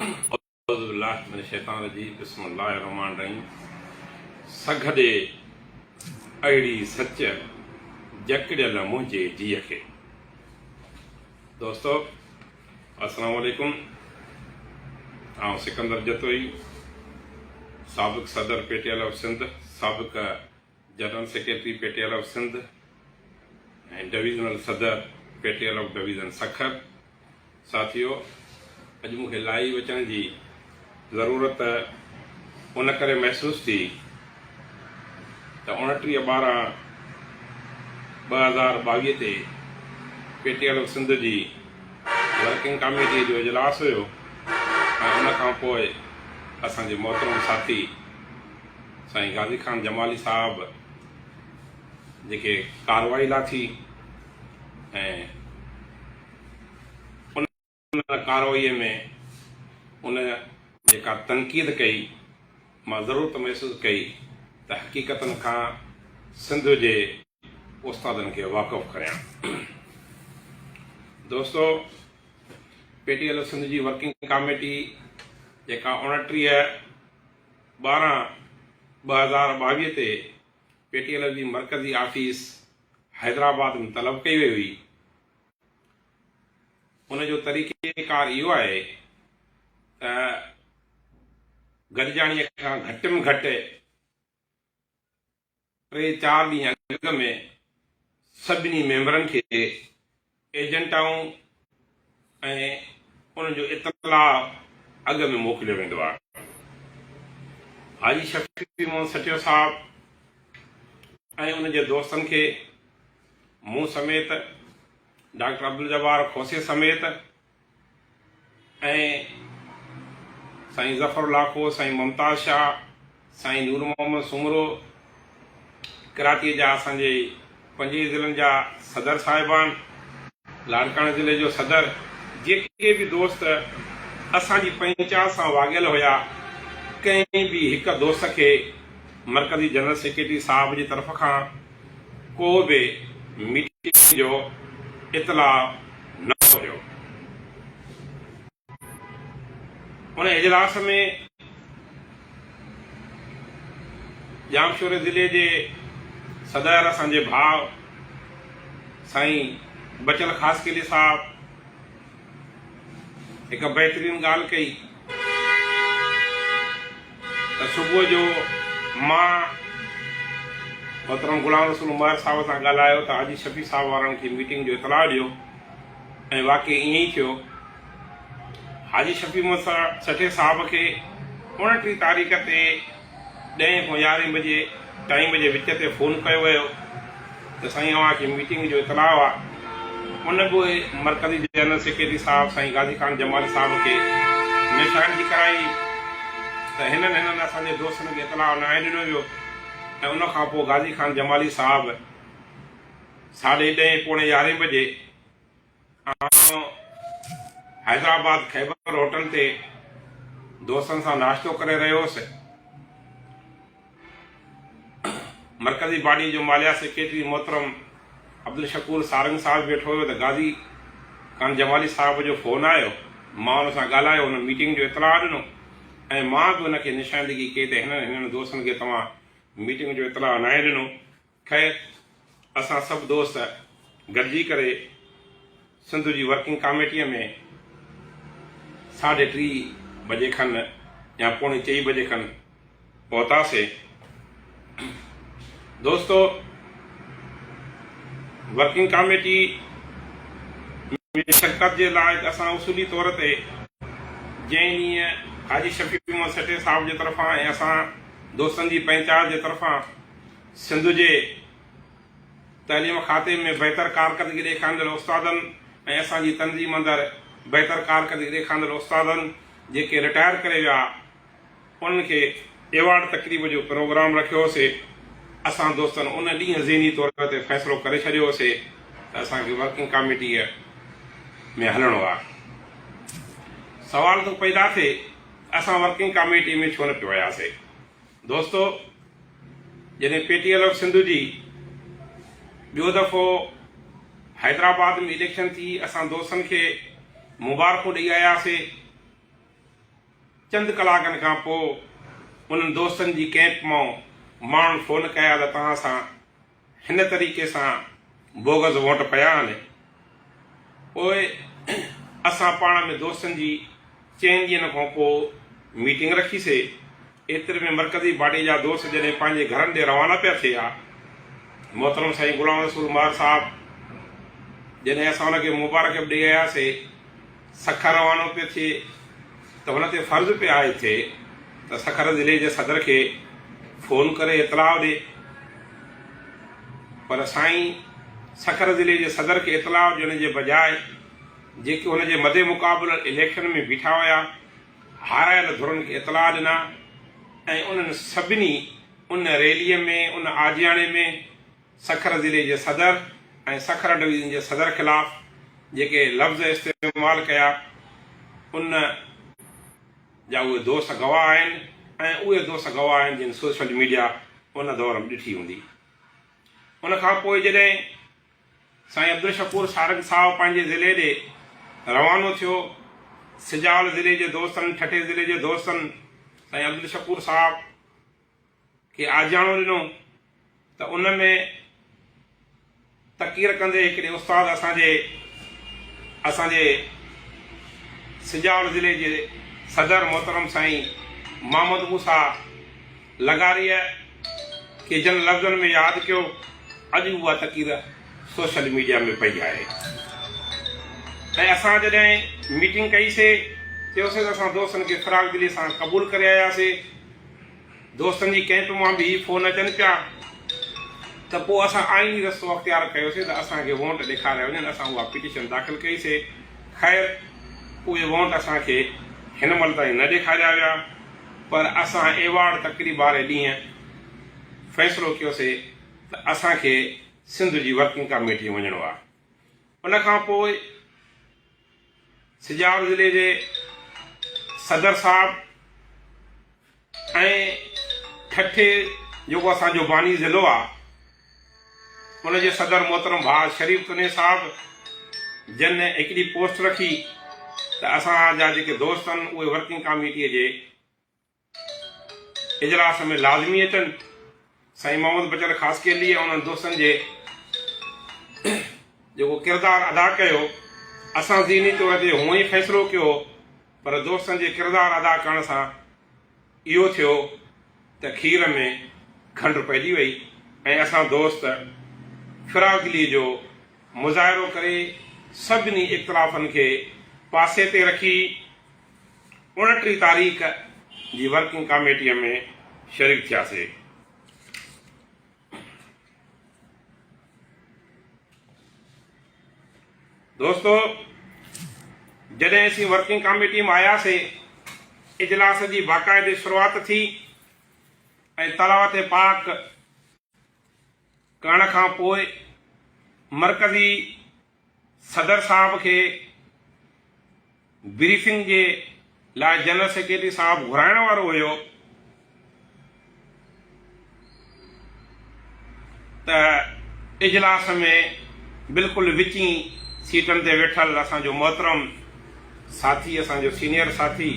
اعوذ بالله من الشيطان الرجيم بسم الله الرحمن الرحيم سگهه ڏي اهڙي سچ جڪڙيل منهنجي جيء کي. دوستو السلام عليڪم آئون سڪندر جتوئي سابق صدر P T L of Sindh سابق general secretary P T L of Sindh ۽ divisional صدر P T L of division Sukkur ساٿيو اڄ مون کي لائيو اچڻ جي ضرورت ان ڪري محسوس ٿي ته 29 12 2022 تي P T L of Sindh جي ورڪنگ ڪاميٽي جو اجلاس هيو ۽ ان کان پوء اسان جي محترم ساٿي سائين غازي خان جمالي صاحب جيڪي ڪارروائي لاٿي ۽ ان ڪارروائيء ۾ ان جيڪا تنقيد ڪئي، مان ضرورت محسوس ڪئي ته حقيقتن کان سنڌ جي استادن کي واقف ڪريان. دوستو، پي ٽي ايل سنڌ جي ورڪنگ ڪاميٽي جيڪا 29 12 2022 تي پي ٽي ايل جي مرڪزي آفيس حيدرآباد ۾ طلب ڪئي وئي هئي، ان جو طريقي ڪار اهو آهي ته گڏجاڻيء کان گهٽ ۾ گهٽ ٽي چار ڏينهن اڳ ۾ سڀني ميمبرن کي ايجنٽائون ۽ انهن جو اطلاع اڳ ۾ موڪليو ويندو آهي. حاجي شفيع محمد سٺيو صاحب ۽ ان جي دوستن کي مون سميت، ڊاڪٽر عبدالجبار کوسي سميت ۽ سائين ظفر الله کوسو، سائين ممتاز شاهه، سائين نور محمد سومرو، ڪراچيء جا اسان جي پنجئي ضلعن جا صدر صاحبان، لاڙڪاڻي ضلعي جو صدر، جيڪي به دوست اسان جي پنچائت سان واڳيل هيا، ڪنهن به هڪ دوست کي مرڪزي جنرل سيڪريٽري صاحب جي طرف کان ڪو به ميٽنگ جو اطلاع نه هيو. ان اجلاس ۾ ڄامشوري ضلعي جي صدر اسان جي ڀاء سائين بچل خاصخيلي صاحب هڪ بهترين ڳالهه ڪئي ته صبح جو مان محترم غلام رسول مهر صاحب سان ڳالهايو ته حاجي شفيع صاحب وارن کي ميٽنگ جو اطلاع ڏيو ۽ واقعي ائين ئي ٿيو. حاجي شفيع محمد سٺي صاحب کي 29 تاريخ تي ڏهين کان يارهين بجي ٽائيم جي وچ تي فون ڪيو ويو ته سائين اوهان کي ميٽنگ جو اطلاع آ. ان به مرڪزي جنرل سيڪريٽري صاحب سائين غازي خان جمالي صاحب کي نشاندهي ڪرائي ته هنن هنن اسان جي دوستن کي اطلاع ناهي ڏنو ويو ۽ ان کان پوء غازي خان جمالي صاحب ساڍي ڏهين پوڻي يارهين بجي آئون حيدرآباد خيبر هوٽل تي دوستن سان ناشتو ڪري رهيو هوس. مرڪزي باڊي جو ماليا سيڪريٽري محترم عبدالشڪور سارنگ صاحب ويٺو هيو ته غازي خان جمالي صاحب جو فون آيو. مان ان سان ڳالهايو، هن ميٽنگ جو اطلاع ڏنو ۽ مان به ان کي نشاندگي ڪئي ته هنن هنن دوستن کي توهان ميٽنگ جو اطلاع ناهي ڏنو. خير اسان سڀ دوست گڏجي ڪري سنڌ جي ورڪنگ ڪاميٽيء ۾ ساڍي ٽي بجي کن يا پوڻي چئي بجي کن پهتاسي. دوستو ورڪنگ ڪاميٽي ۾ شرڪت جي لاء اسان اصولي طور تي جنهن ڏينهن حاجي شفيع محمد سٺي صاحب جي طرفان ۽ اسان دوستن جي پنچائت جي طرفان سنڌ جي تعليم کاتي ۾ بهتر ڪارڪردگي ڏيکاريندڙ استادن ۽ اسان جي تنظيم اندر بهتر ڪارڪردگي ڏيکاريندڙ استادن جيڪي رٽائر ڪري ويا انهن کي ايوارڊ تقريب جو پروگرام رکيو هوسي. اسان دوستن ان ڏينهن ذهني طور تي فيصلو ڪري ڇڏيو هوسي ته اسان کي ورڪنگ ڪاميٽيء ۾ هلڻو آهي. سوال ٿو پيدا ٿئي ته اسان ورڪنگ ڪاميٽي ۾ ڇو نه پيو وياسي؟ دوستو جڏهن P T L of Sindh جي ٻيو دفعو حيدرآباد ۾ اليڪشن ٿي اسان دوستن کي مبارڪون ڏئي آياسي. چند ڪلاڪن کان پوء انهن دوستن جي ڪئمپ مان ماڻهن فون ڪيا ته توهان سان هن طريقي سان بوگس ووٽ پيا آهن. پوء اسان پاڻ ۾ دوستن جي چئن ڏينهن کان پوء ميٽنگ رکي سي. ايتري ۾ مرڪزي باڊي جا دوست جڏهن پنهنجي گهرن ڏي روانا پيا ٿيا، محترم سائين غلام رسول مهر صاحب جڏهن اسان ان کي مبارڪ به ڏئي آيا سي، سکر روانو پيو ٿئي ته هن تي فرض پيو عائد ٿئي ته سکر ضلعي جي صدر کي فون ڪري اطلاع ڏي پر سائين سکر ضلعي جي صدر کي اطلاع ڏيڻ جي بجاء جيڪي هن جي مد مقابل اليڪشن ۾ بيٺا هيا هارايل ڌرن کي اطلاع ڏنا ۽ انهن سڀني ان ريلي ۾ ان آجياڻي ۾ سکر ضلعي جي صدر ۽ سکر ڊويزن جي صدر خلاف جيڪي لفظ استعمال ڪيا ان جا اهي دوست گواهه آهن ۽ اهي دوست گواهه آهن جن سوشل ميڊيا ان دور ۾ ڏٺي هوندي. ان کان پوء جڏهن سائين عبدالشڪور سارنگ صاحب پنهنجي ضلعي ڏي روانو ٿيو، سجاول ضلعي جي دوستن، ٺٽي ضلعي جي دوستن سائين عبدالشڪور صاحب کي آجياڻو ڏنو ته ان ۾ تقرير ڪندي هڪڙي استاد اسان جي اسان جي سجاول ضلعي جي صدر محترم سائين محمد موسيٰ لغاريء کي جن لفظن ۾ ياد ڪيو اڄ اها تقرير سوشل ميڊيا ۾ پئي آهي ۽ اسان جڏهن ميٽنگ ڪئي سي چيوسي ته اسان دوستن کي فراخ دلي سان قبول ڪري آياسي. دوستن جي ڪئمپ مان به هي فون اچن پيا ته پوء اسان آئيني رستو اختيار ڪيوسين ته اسان کي وونٽ ڏيکاريا وڃن، اسان اها پٽيشن داخل ڪئي سي، خير اهي وونٽ اسان کي هن مهل تائين نه ڏيکاريا ويا پر اسان ايوارڊ تقريب واري ڏينهن فيصلو ڪيوسي ته اسان کي سنڌ جي ورڪنگ ڪاميٽي ۾ وڃڻو آهي. ان کان پوء سجاول ضلعي جي صدر صاحب ۽ ٺٽي جيڪو اسان جو باني ضلعو آ ان جي صدر محترم ڀاء شريف تني صاحب جن هڪڙي پوسٽ رکي ته اسان جا جيڪي دوست آهن اهي ورڪنگ ڪاميٽي جي اجلاس ۾ لازمي اچن. سائين محمد بچل خاصخيلي ۽ انهن دوستن جي جيڪو ڪردار ادا ڪيو، اسان ذهني طور تي هونئن ئي فيصلو ڪيو هو پر دوستن جي ڪردار ادا ڪرڻ سان اهو ٿيو ته کير ۾ کنڊ پئجي وئي ۽ اسان دوست فراغلي جو مظاهرو ڪري سڀني اختلافن کي پاسي تي رکي 29 تاريخ جي ورڪنگ ڪاميٽيء ۾ شريڪ ٿياسي. دوستو جڏهن اسين ورڪنگ ڪاميٽي ۾ آياسي اجلاس جي باقاعدي شروعات ٿي ۽ تلاوت پاڪ ڪرڻ کان پوء مرڪزي صدر صاحب کي بريفنگ جي لاء جنرل سيڪريٽري صاحب گهرائڻ وارو هيو ته اجلاس ۾ بلڪل وچين سيٽن تي ويٺل اسان جو محترم ساٿي اسان جو سينيئر ساٿي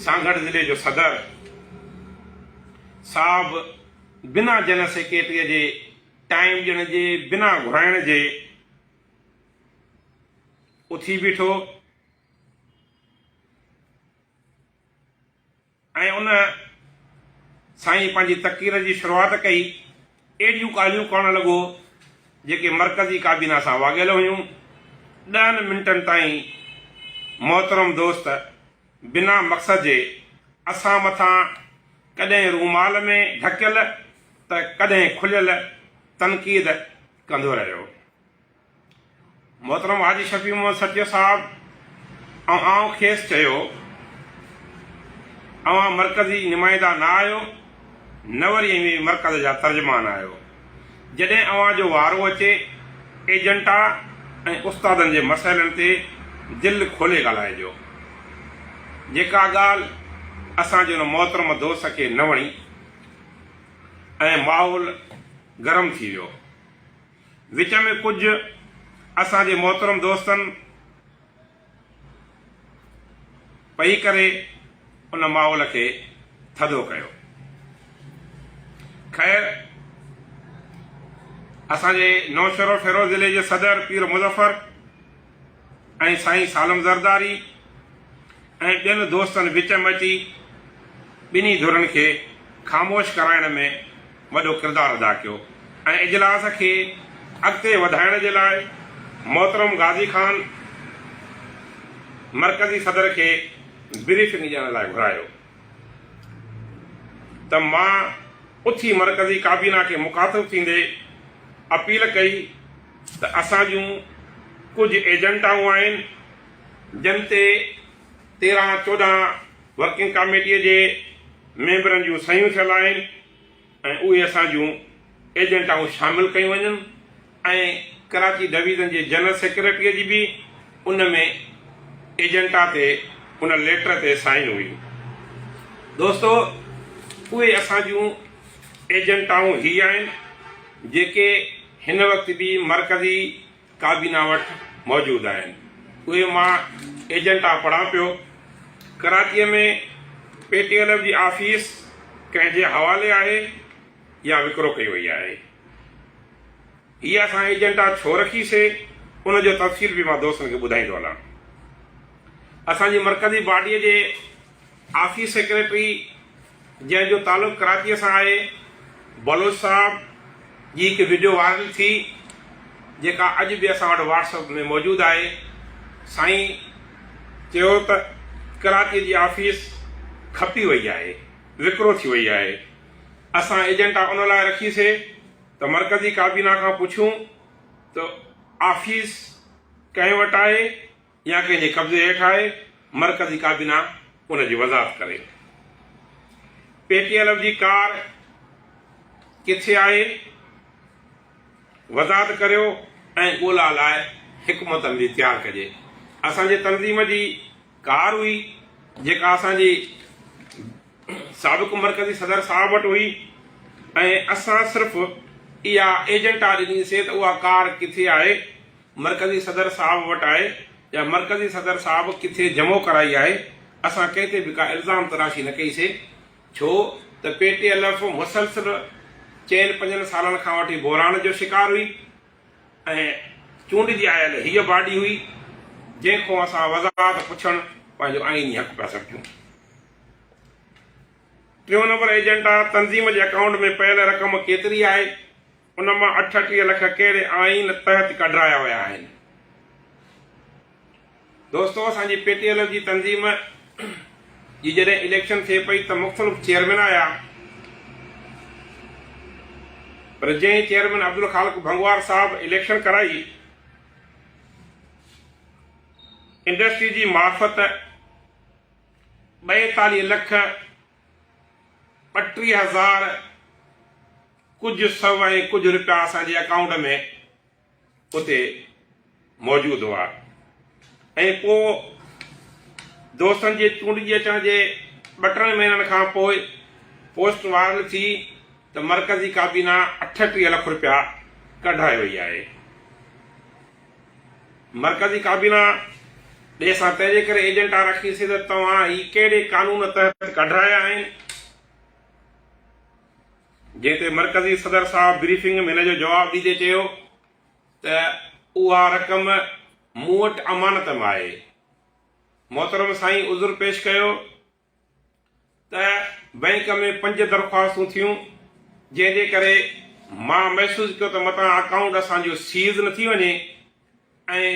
سانگهڙ ضلعي جو صدر صاحب بنا جنرل سيڪريٽري جي ٽائيم ڏيڻ جي بنا گهرائڻ جي اٿي بيٺو ۽ ان سائين پنهنجي تقرير جي شروعات ڪئي. اهڙيون ڳالهيون ڪرڻ لڳو جيڪي مرڪزي ڪابينا سان واڳيل هيون. ڏهن منٽن تائين محترم دوست بنا مقصد جي اسان مٿان ڪڏهن رومال ۾ ڍڪيل ته ڪڏهن کليل تنقيد ڪندو رهيو. محترم حاجي شفيع محمد سچيو صاحب ۽ آئون کيس چيو، اوهان مرڪزي نمائندا نه آهيو، نه وري اوهين مرڪز جا ترجمان آهيو. جڏهن اوهان جو وارو اچي، ايجنٽا ۽ استادن جي مسئلن تي دل کولي ڳالهائجو. جيڪا ڳالهه اسان جي ان محترم دوست کي نه وڻي ۽ ماحول گرم ٿي ويو. وچ ۾ ڪجهه اسان جي محترم دوستن. پئي ڪري ان ماحول کي ٿڌو ڪيو. خير اسان جي نوشهروفيروز ضلعي جي صدر پير مظفر ۽ سائين سالم زرداري ۽ ٻين دوستن وچ م اچي ٻنهي ڌرين کي خاموش ڪرائڻ ۾ وڏو ڪردار ادا ڪيو ۽ اجلاس کي اڳتي وڌائڻ جي لاء محترم غازي خان مرڪزي صدر کي بريفنگ ڏيڻ لاء گهرايو ته مان اٿي مرڪزي ڪابينا کي مخاطب ٿيندي اپيل ڪئي ته اسان جون ڪجهه ايجنٽائون آهن جن تي 13 14 ورڪنگ ڪاميٽي جي ميمبرن جون صحيحون ٿيل آهن ۽ اهي اسان جون ايجنٽائون شامل ڪيون وڃن ۽ ڪراچي ڊويزن جي جنرل سيڪريٽري جي به ان ۾ ايجنٽا تي ان ليٽر تي سائن هئي. دوستو اهي اسان جون ايجنٽائون هي آهن جيڪي هن وقت به مرڪزي ڪابينا وٽ موجود آهن. اهي مان ايجنٽا پڙهان پيو. ڪراچيء ۾ پي ٽي ايل ايف جي آفيس ڪنهن جي حوالي آهي يا وڪرو ڪئي وئي آهي. هيء اسان ايجنٽا ڇو رکي سي ان جو تفصيل به مان دوستن کي ٻڌائيندو هلان. اسان جي مرڪزي باڊيء جي آفيس سيڪريٽري جنهن جو تعلق ڪراچيء سان آهي، بلوچ صاحب جي هڪ وڊيو وائرل ٿي جيڪا اڄ به اسان وٽ واٽس اپ ۾ موجود آهي. سائين چيو ته ڪراچيء جي آفيس کپي وئي آهي، وڪرو ٿي وئي آهي. اسان ايجنٽا ان لاء رکي سي ته مرڪزي ڪابينا کان پڇون ته آفيس ڪنهن وٽ آهي يا ڪنهن جي قبضي هيٺ آهي، مرڪزي ڪابينا ان جي وضاحت ڪري. پي ٽي ايل ايف جي ڪار ڪٿي آهي، وضاحت ڪريو ۽ ڳولا لاء حڪمت عملي تيار ڪجي. اسان جي تنظيم جي ڪار هئي جيڪا اسان جي سابق مرڪزي صدر صاحب وٽ هئي ۽ اسان صرف اها ايجنٽا ڏني سي ته اها ڪار ڪٿي آهي، مرڪزي صدر صاحب وٽ آهي يا مرڪزي صدر صاحب ڪٿي جمع ڪرائي آهي، اسان ڪنهن تي به ڪا الزام تراشي نه ڪئي سي، ڇو ته پي ٽي ايل ايف مسلسل چئن پنجن سالن کان وٺي بحران جو شڪار هئي ۽ چونڊجي آيل هيء باڊي هئي، جنهن کان اسان وضاحت پڇڻ پنهنجو آئيني حق پيا سمجهون. ٽيون نمبر ايجنٽا تنظيم جي اڪائونٽ ۾ پيل رقم ڪيتري آهي؟ ان مان 38 لک ڪهڙي آئين تحت ڪڍرايا ويا آهن؟ دوستو اسان جي پي ٽي ايل ايف جي تنظيم جي جڏهن اليڪشن ٿئي پئي ته مختلف چيئرمين آيا پر جنهن چيئرمين عبدالخالق ڀنگوار صاحب اليڪشن ڪرائي انڊسٽري جي معرفت 42 لک 32 هزار ڪجهه سو ۽ ڪجهه رپيا اسان جي اڪائونٽ ۾ اتي موجود هئا ۽ پوء دوستن جي چونڊجي اچڻ جي ٻه ٽن مهينن کان پوء پوسٽ وائرل ٿي ته مرڪزي ڪابينا 38 لک رپيا ڪڍرائي وئي آهي. مرڪزي ڪابينا ڏي اسان تنهن جي ڪري ايجنٽا رکي سي ته توهان هي ڪهڙي قانون تحت ڪڍرايا آهن، جنهن تي مرڪزي صدر صاحب بريفنگ ۾ هن جو جواب ڏيندي چيو ته اها رقم مون وٽ امانت ۾ آهي. محترم سائين عذر پيش ڪيو ته بئنڪ ۾ پنج درخواستون ٿيون، جنهن جي ڪري مان محسوس ڪيو ته متان اڪائونٽ اسان جو سيز نه ٿي وڃي ۽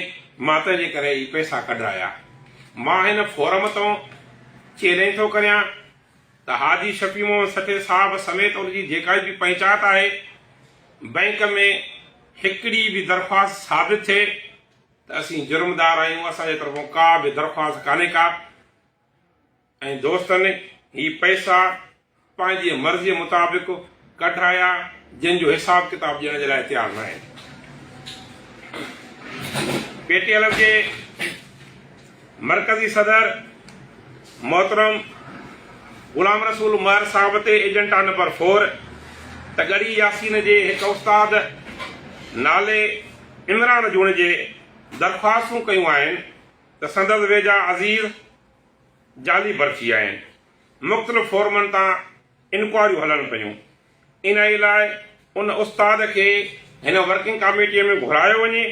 مان تنهن جي ڪري ئي پئسا ڪڍرايا. مان هن فورم تان چئلينج ٿو ڪريان ته حاجي شفيع محمد سٺي صاحب سميت ان جي جيڪا به پنچائت آهي، بئنڪ ۾ هڪڙي به درخواست ثابت ٿئي ته اسين جرمدار آهيون، اسان جي طرفون ڪا به درخواست ڪانهي ڪا. ۽ دوستن هي پئسا پنهنجي مرضيء مطابق ڪڍرايا جن جو حساب ڪتاب ڏيڻ جي لاء تيار ناهن. پي ٽي ايل ايف جي مرڪزي صدر محترم غلام رسول مهر صاحب تي ايجنٽا نمبر فور ته ڳڙهي ياسين جي هڪ استاد نالي عمران جوڻيجي درخواستون ڪيون آهن ته سندس ويجها عزيز. جعلي ڀرتي آهن. مختلف فورمن تان انڪوائريون هلن پيون. انهيء لاء ان استاد کي هن ورڪنگ ڪاميٽيء ۾ گهرايو وڃي.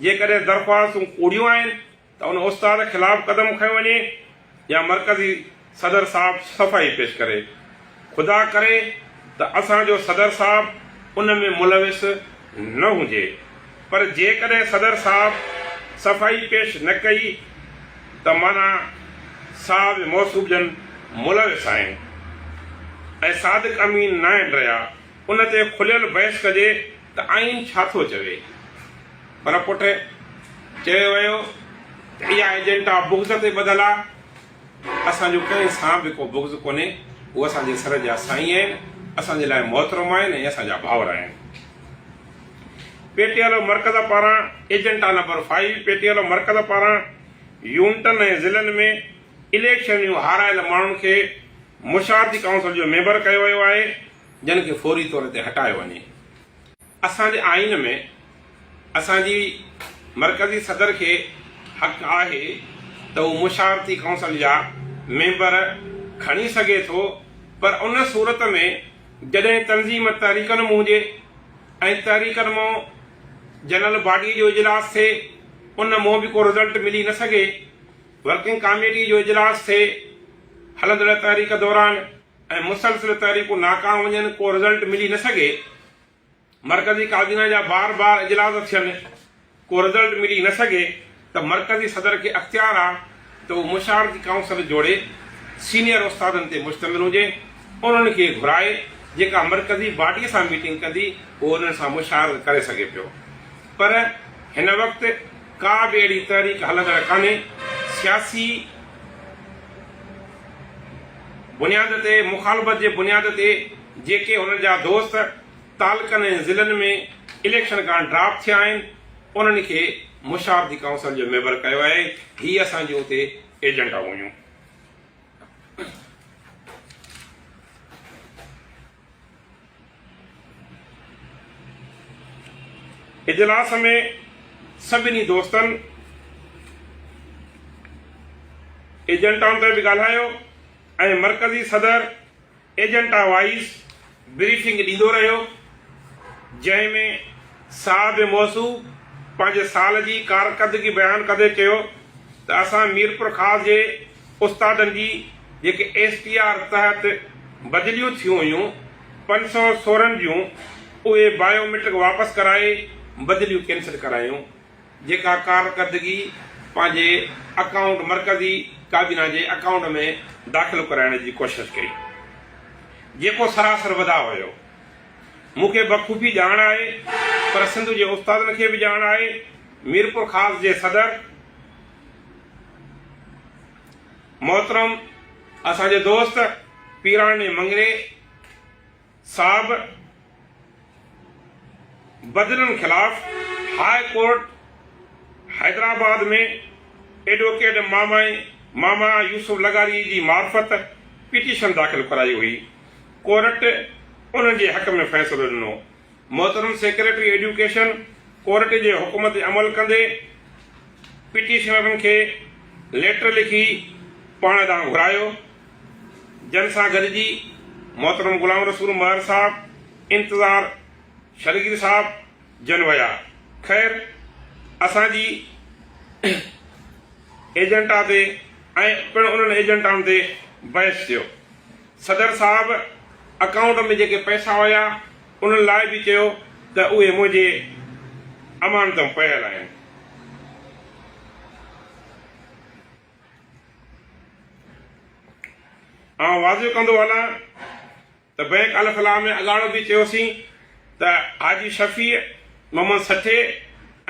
جيڪڏهن درخواستون ڪوڙيون آهن ته ان استاد خلاف قدم کنيو وڃي يا مرڪزي صدر صاحب صفائي پيش ڪري. خدا ڪري ته اسان جو صدر صاحب ان ۾ ملوث نه هجي. پر جيڪڏهن صدر صاحب صفائي پيش نه ڪئي ته معنيٰ صاحب موصوف جن ملوث آهن ۽ صادق امين ناهن رهيا. ان تي کليل بحث ڪجي ته آئين ڇا ٿو چوي. پر پٽ چيو ويو ته اها ايجنٽا بغض تي ٻڌل آ. اسان جو ڪنهن سان به ڪو بغض ڪونهي. هو اسان جي سر جا سائين آهن، اسان جي لاء محترم آهن ۽ اسان جا ڀائر آهن. پي ٽي ايل او مرڪز پاران agenda number five P T L O مرڪز پاران يونٽن ۽ ضلعن ۾ اليڪشن جون هارايل ماڻهن کي مشاورتي ڪائونسل جو ميمبر ڪيو ويو آهي جن کي فوري طور تي هٽايو وڃي. اسان جي آئين ۾ اسان جي مرڪزي صدر کي حق آهي ته هو مشاورتي ڪائونسل جا ميمبر کڻي سگهي ٿو پر ان صورت ۾ جڏهن تنظيم تحريڪن م هجي ۽ تحريڪن م جنرل باڊي جو اجلاس ٿئي ان م به ڪو رزلٽ ملي نه سگهي ورڪنگ ڪاميٽي جو اجلاس ٿئي هلندڙ تحريڪ دوران ۽ مسلسل تحريڪون ناڪام وڃن ڪو رزلٽ ملي نه سگهي مرڪزي ڪابينا جا بار بار اجلاس ٿين، ڪو رزلٽ ملي نه سگهي ته مرڪزي صدر کي اختيار آ ته هو مشاورتي ڪائونسل جوڙي سينيئر استادن تي مشتمل هجي، انهن کي گهرائي جيڪا مرڪزي باڊي سان ميٽنگ ڪندي هو انهن سان مشاورت ڪري سگهي پيو پر هن وقت ڪا به اهڙي تحريڪ هلندڙ ڪانهي، سياسي بنياد تي مخالفت جي بنياد تي جيڪي هنن جا دوست تعلقن ۽ ضلعن ۾ اليڪشن کان ڊراپ ٿيا آهن انهن کي مشاورتي ڪائونسل جو ميمبر ڪيو آهي هي اسان جون اتي ايجنڊائون هيون. اجلاس ۾ سڀني دوستن ايجنٽائن تي به ڳالهايو ۽ مرڪزي صدر ايجنٽا وائيز بريفنگ ڏيندو رهيو، جنهن ۾ صاحب موصوف پنهنجي سال جي ڪارڪردگي بيان ڪندي چيو ته اسان ميرپورخاص جي استادن جي جيڪي ايس ٽي آر تحت بدليون ٿيون هيون 516 جون اهي بايو ميٽرڪ واپس ڪرائي بدليون ڪينسل ڪرايون. جيڪا ڪارڪردگي پنهنجي اڪائونٽ مرڪزي ڪابينا جي اڪائونٽ ۾ داخل ڪرائڻ جي ڪوشش ڪئي جيڪو سراسر وڌاء هيو. مون کي بخوبي ڄاڻ آهي پر سنڌ جي استادن کي به ڄاڻ آهي ميرپورخاص جي صدر محترم اسان جي دوست پيراڻي مڱري صاحب بدلن خلاف هاء ڪورٽ حيدرآباد ۾ ايڊووڪيٽ ماما يوسف لغاري جي معرفت پٽيشن داخل ڪرائي هئي. ڪورٽ انهن جي حق ۾ فيصلو ڏنو. محترم سيڪريٽري ايڊيوڪيشن ڪورٽ جي حڪم تي عمل ڪندي پٽيشنرن کي ليٽر لکي پاڻ ڏانهن گهرايو. جن سان گڏجي محترم غلام رسول مهر صاحب، انتظار شرگير صاحب جن ويا. خير اسان جي ايجنٽا تي ۽ پڻ انهن ايجنٽائن تي بحث ٿيو. صدر صاحب اڪائونٽ ۾ جيڪي پئسا هيا انهن لاء به چيو ته اهي منهنجي امانت ۾ پيل آهن. آئون واضح ڪندو هلان ته بئنڪ الفلاح ۾ اڳاڙو به چيوسين ته حاجي شفيع محمد سٺي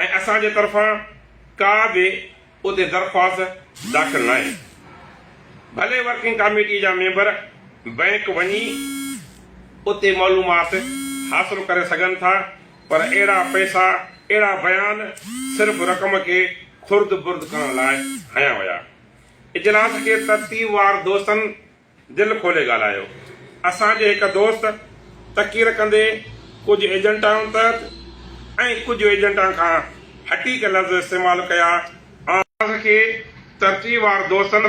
۽ اسان جي طرفان ڪا به اتي درخواست داخل ناهي. ڀلي ورڪنگ ڪاميٽي جا ميمبر بئنڪ وڃي اتي معلومات حاصل ڪري سگهن ٿا پر اهڙا پئسا، اهڙا بيان صرف رقم کي خرد برد ڪرڻ لاء هنيا ويا. اجلاس کي ترتيبوار دوستن دل کولي ڳالهايو. اسان جي هڪ دوست تقرير ڪندي ڪجهه ايجنٽائن تحت ۽ ڪجهه ايجنٽائن کان هٽي ڪي لفظ استعمال ڪيا. اجلاس کي ترتيبوار دوستن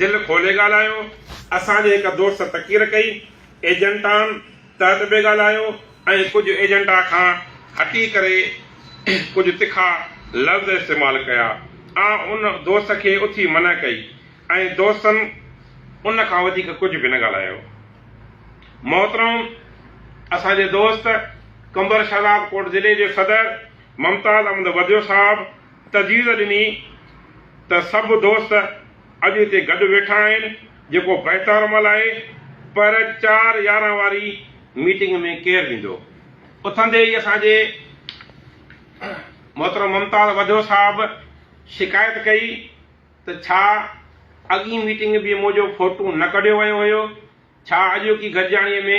دل کولي ڳالهايو. اسان جي هڪ دوست تقرير ڪئي، ايجنٽان تحت به ڳالهايو ۽ ڪجهه ايجنٽا کان هٽي ڪري ڪجهه تکا لفظ استعمال ڪيا. آن ان دوست کي اٿي منع ڪئي ۽ دوستن ان کان وڌيڪ ڪجهه به نه ڳالهايو. محترم اسان جي دوست قمبر شهداد ڪوٽ ضلعي جي صدر ممتاز احمد وڌيو صاحب تجويز ڏني ته سڀ دوست اڄ هتي گڏ ويٺا آهن جيڪو بهتر عمل آهي پر 4:11 واري ميٽنگ ۾ ڪير ويندو؟ اٿندي ئي اسان جي محترم ممتاز وڌيو صاحب شڪايت ڪئي ته ڇا اڳين ميٽنگ به منهنجو فوٽو نه ڪڍيو ويو هيو؟ ڇا اڄوڪي گڏجاڻيء ۾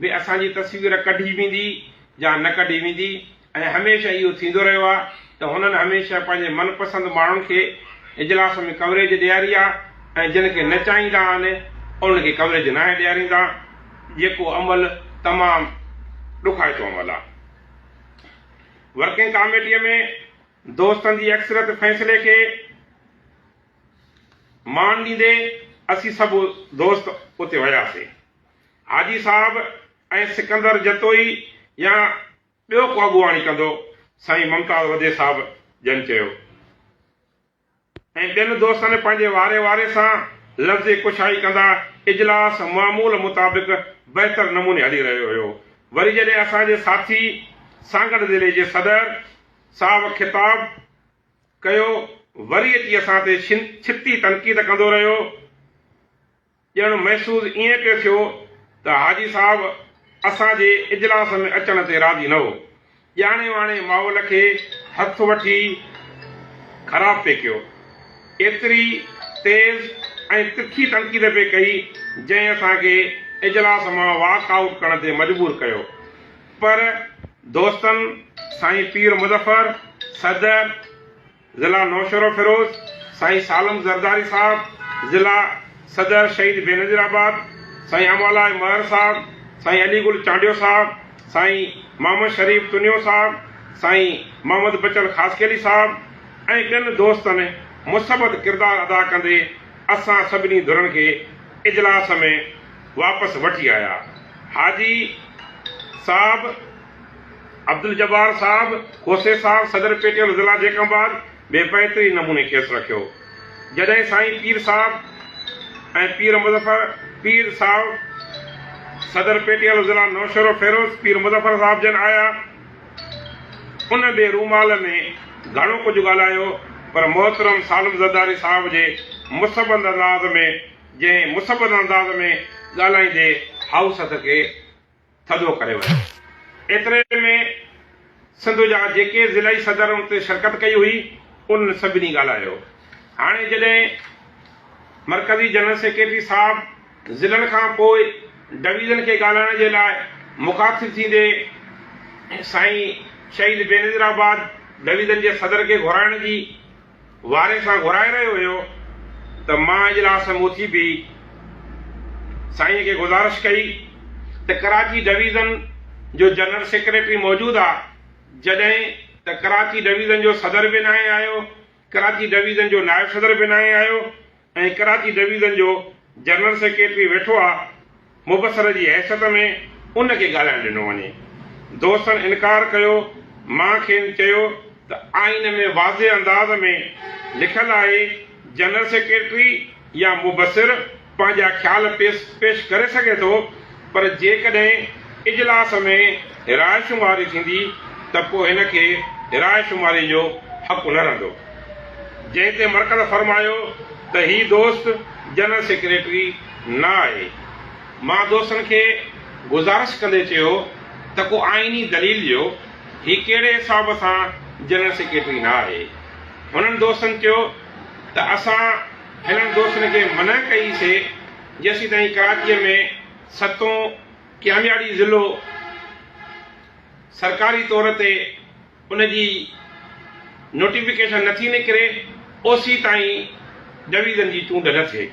به اسان جي تصوير ڪڍي ويندي يا نه ڪڍي ويندي ۽ هميشه اهو ٿيندو رهيو آهي ته هنن هميشه پنهنجي من پسند ماڻهن کي اجلاس ۾ ڪوريج ڏياري آهي ۽ جن کي نه چاهيندا آهن انهن کي ڪوريج ناهي ڏياريندا جيڪو عمل تمام ڏکائتو عمل آهي. ورڪنگ ڪاميٽيء ۾ دوستن جي اڪثريت فيصلي کي مان ڏيندي اسين سڀ دوست اتي وياسين. حاجي صاحب ۽ سڪندر جتوئي يا ٻيو ڪو اڳواڻي ڪندو، سائين ممتاز وڌي صاحب جن چيو ۽ ٻين دوستن پنهنجي واري واري سان لفظي ڪشائي ڪندا اجلاس معمول مطابق بهتر نموني هلي رهيو هيو. وري جڏهن اسان جي ساٿي سانگهڙ ضلعي جي صدر صاحب خطاب ڪيو، وري اچي اسان تي ڇتي تنقيد ڪندو رهيو. ڄڻ محسوس ائين پيو ٿيو ته حاجي صاحب اسان جي اجلاس ۾ اچڻ تي راضي نه هو. ڄاڻي واڻي ماحول کي هٿ وٺي خراب پئي ڪيو. ايتري تيز ۽ تکي تنقيد پئي ڪئي، جنهن اسان کي اجلاس مان واڪ آئوٽ ڪرڻ تي مجبور ڪيو. پر دوستن سائين پير مظفر، صدر، ضلع نوشهروفيروز، سائين سالم زرداري صاحب، ضلع صدر شهيد بينظير آباد، سائين امالاء مهر صاحب، سائين علي گل چانڊيو صاحب، سائين محمد شريف تنيو صاحب، سائين محمد بچل خاصخيلي صاحب ۽ ٻين دوستن مثبت ڪردار ادا ڪندي اسان سڀني ڌرين کي اجلاس ۾ واپس وٺي آيا. حاجي صاحب، عبدالجبار صاحب، کوسي صاحب، صدر پيٽيل ضلع جيڪب آباد به بهترين نموني کيس رکيو. جڏهن سائين پير صاحب ۽ پير مظفر پير صاحب، صدر پيٽيل ضلع نوشهروفيروز، پير مظفر صاحب جن آيا، ان به رومال ۾ گهڻو ڪجهه ڳالهايو، پر محترم سالم زرداري صاحب جي مثبت انداز ۾ جنهن مثبت انداز ۾ ڳالهائيندي هائوس هٿ کي ٿڌو ڪري ويو. ايتري ۾ سنڌ جا جيڪي ضلعي صدر ان تي شرڪت ڪئي هئي، انهن سڀني ڳالهايو. هاڻي جڏهن مرڪزي جنرل سيڪريٽري صاحب ضلعن کان پوء ڊويزن کي ڳالهائڻ جي لاء مخاطب ٿيندي سائين شهيد بينظير آباد ڊويزن جي صدر کي گهرائڻ جي واري سان گهرائي رهيو هيو ته مان اجلاس ۾ اٿي بيهي سائين کي گذارش ڪئي ته ڪراچي ڊويزن جو جنرل سيڪريٽري موجود آ جڏهن ته ڪراچي ڊويزن جو صدر به ناهي آيو، ڪراچي ڊويزن جو نائب صدر به ناهي آيو ۽ ڪراچي ڊويزن جو جنرل سيڪريٽري ويٺو آ مبصر جي حيثيت ۾ ان کي ڳالهائڻ ڏنو وڃي. دوستن انڪار ڪيو، مان کين چيو ته آئين ۾ واضح انداز ۾ لکيل آهي جنرل سيڪريٽري يا مبصر پنهنجا خيال پيش ڪري سگهي ٿو پر جيڪڏهن اجلاس ۾ راء شماري ٿيندي ته پوء هن کي راء شماري جو حق نه رهندو. جنهن تي مرڪز فرمايو ته هي دوست جنرل سيڪريٽري نه آهي. مان دوستن کي گذارش ڪندي چيو ته ڪو آئيني دليل ڏيو هي ڪهڙي حساب سان جنرل سيڪريٽري نه آهي. هنن دوستن چيو ته اسان هنن دوستن کي منع ڪئي سي جيسيتائين ڪراچيء ۾ ستون ڪيامياڙي ضلعو سرڪاري طور تي ان جي نوٽيفڪيشن نه ٿي نڪري اوسيتائين ڊويزن جي چونڊ نه ٿئي.